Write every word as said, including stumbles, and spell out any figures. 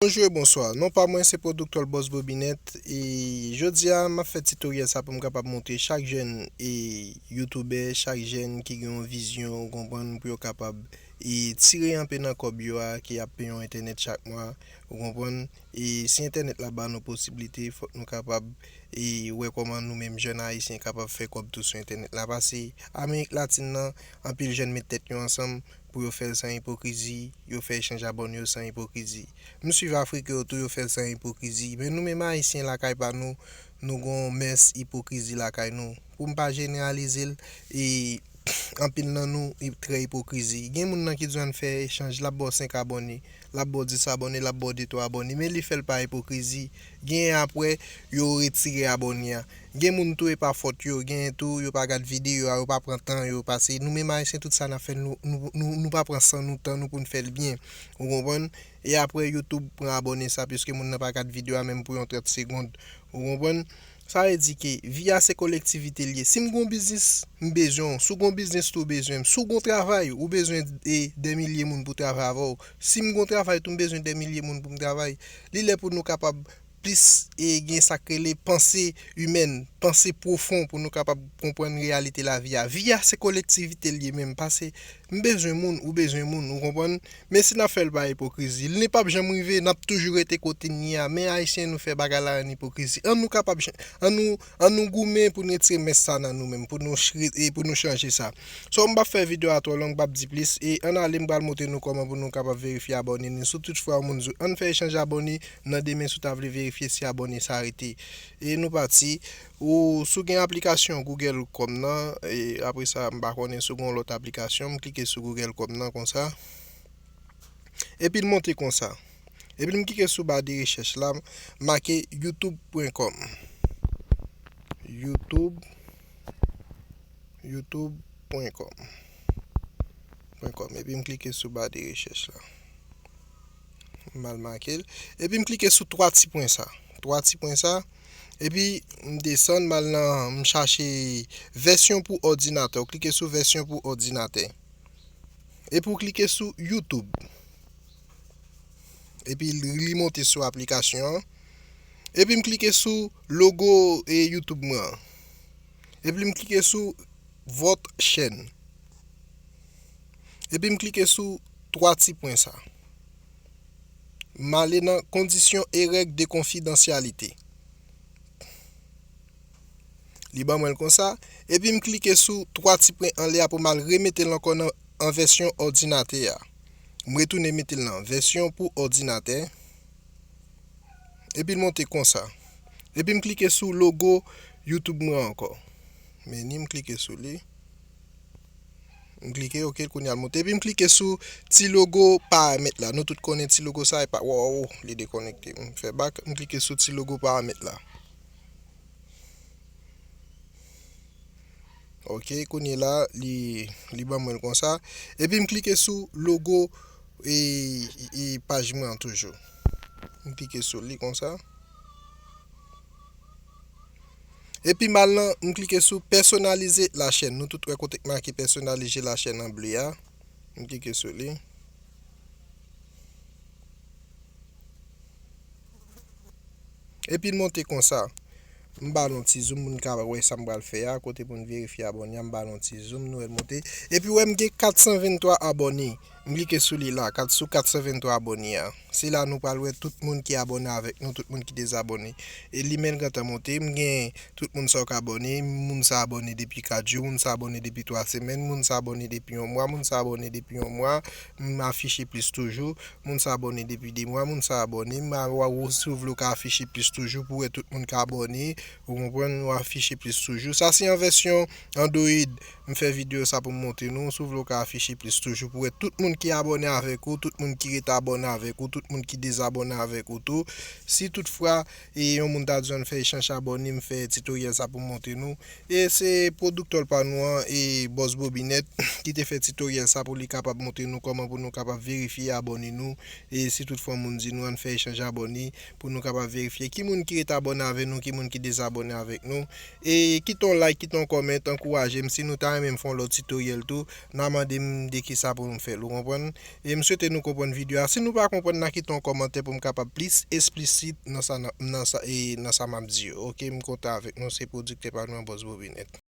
Bonjou e bonswa. Non pa mwen se Pwodiktè Boss Bobinette e jodi a m ap fè titoryèl sa pou m kapab montre chak jèn e youtubè, chak jèn ki gen yon vizyon, ou konprann, pou yo kapab e tire anpe nan kòb yo a ki ap peye yon entènèt chak mwa, ou konprann? E si entènèt la ba nou posiblite, fòk nou kapab e wè kòman nou menm jèn ayisyen kapab fè kòb tou sou entènèt la. Pase Amerik Latin nan, anpil jèn met tèt yo ansanm pou yo fè l san ipokrizi, yo fè echanj abòne yo san ipokrizi. M swiv Afriken yo tou, yo fè l san ipokrizi. Men nou menm Ayisyen lakay pa nou, nou gon mès ipokrizi lakay nou. Pou m pa jeneralize l, e anpil nan nou trè ipokrizi. Gen moun nan ki di w ann fè echanj, l ap ba w senk abòne, l ap ba w dis abòne, l ap ba w de twa abòne, men li fè l pa ipokrizi. Genyen apre, yo retire abòne a. Gen moun tou e pa fòt yo, genyen tou yo pa gad videyo a, yo pa pran tan yo pase. Nou menm Ayisyen, tout sa n ap fè, nou, nou, nou, nou pa pran san nou, tan nou pou n fè l byen. Ou konprann? E apre, YouTube pran abòne sa, piske moun nan pa gad videyo a menm pou yon trant segonn. Ou konprann? Sa vle di ke vi a se kolektivite l ye. Si m gon biznis, m bezwen w. Si w gon biznis tou, w bezwen m. Si w gon travay, ou bezwen e, dè milye moun pou travay avè w. Si m gon travay tou, m bezwen dè milye moun pou m travay. Li lè pou nou kapab plis e gen sa k rele panse imèn, panse pwofon pou nou kapab konprann reyalite lavi a. Vi a se kolektivite l ye menm, pase m bezwen moun, ou bezwen moun, ou konprann? Men si n ap fè l pa ipokrizi, li p ap janm rive, n ap toujou rete kote n ye a. Men Ayisyen, nou fè bagay la an ipokrizi. An nou kapab, ch- an nou, an nou goumen pou n retire mès sa nan nou menm, pou nou, ch- e pou nou chanje sa. So, m p ap fè videyo a twò long, m p ap di plis. E ann ale, m pral montre nou kòman pou nou kapab verifye abòne nou. Si toutfwa yon moun di w, ann fè echanj abòne, nan demen, si w ta vle verifye si abòne sa rete. E nou pati. Ou, si w gen aplikasyon Google Chrome nan, e apre sa, m pa konnen si w gen yon lòt aplikasyon, m klike sou Google Chrome nan konsa. Epi l monte konsa. Epi m klike sou ba de rechèch la, m make youtube pwen kòm. Youtube, youtube pwen kòm. Pwen kòm. Epi m klike sou ba de rechèch la. M al make l. Epi m klike sou twa ti pwen sa. Twa ti pwen sa. Epi m desann, m al nan, m chache vèsyon pou òdinatè. Ou klike sou vèsyon pou òdinatè. Epi w klike sou YouTube. Epi li, li monte sou aplikasyon an. Epi m klike sou logo e YouTube mwen an. Epi m klike sou votre chaîne. Epi m klike sou twa ti pwen sa. M ale nan kondisyon e règ de konfidansyalite. Li ban mwen l konsa. Epi m klike sou twa ti pwen anlè a pou m al remete l ankò nan, an vèsyon òdinatè a. M retounen mete l nan vèsyon pou òdinatè. Epi l monte konsa. Epi m klike sou logo YouTube mwen ankò. Men ni m klike sou li. M klike, ok, kounye a l monte. Epi m klike sou ti logo paramèt la. Nou tout konnen ti logo sa, e pa, wow, li dekonekte. M fè bak, m klike sou ti logo paramèt la. Ok, kounye la, li, li ban mwen l konsa. Epi m klike sou logo e, e paj mwen an toujou. M klike sou li konsa. Epi m al nan, m klike sou personnaliser la chaîne. Nou tout wè kote k make personnaliser la chaîne an ble a. M klike sou li. Epi l monte konsa. M ba l yon ti zoom pou n ka wè sa m pral fè a. Kote pou n verifye abòne a, m ba l yon ti zoom, nou wè l monte. Epi w wè m gen kat san venntwa abòne. M klike sou li la, kat, sou kat san venntwa abòne a. Se la nou pral wè tout moun ki abòne avèk nou, tout moun ki dezabòne. E li menm gentan monte, m gen tout moun sa yo k abòne, moun sa abòne depi kat jou, moun sa abòne depi twa semèn, moun sa abòne depi yon mwa, moun sa abòne depi yon mwa, m afiche plis toujou, moun sa abòne depi de mwa, moun sa abòne, m a, w a, w, si w vle w ka afiche plis toujou pou wè tout moun k abòne, ou konprann, w afiche plis toujou. Sa se an vèsyon Android, m fè videyo sa pou m montre nou, si w vle w ka afiche plis toujou pou wè tout moun ki abòne avèk ou, tout moun ki ret abòne avèk ou, tout moun ki dezabòne avèk ou tou. Si toutfwa e yon moun ta di w ann fè echanj abòne, m fè titoryèl sa pou m montre nou. E se pwodiktè pa nou an, e Boss Bobinette, ki te fè titoryèl sa pou li kapab montre nou kòman pou nou kapab verifye abòne nou. E si toutfwa moun di nou ann fè echanj abòne, pou nou kapab verifye ki moun ki ret abòne avè nou, ki moun ki dezabòne avèk nou. E kite yon like, kite yon comment, ankouraje m. Si nou ta renmen m fè yon lòt tutoriel tou, n a mande m de kisa pou m fè l, ou konprann? E m swete nou konprann videyo a. Si nou pa konprann, n a kite yon kòmantè pou m kapab plis eksplisit nan sa, nan, nan sa, e nan sa m ap di yo. Ok, m kontan avèk nou, se pwodiktè pa nou an, Bòs Bobinèt.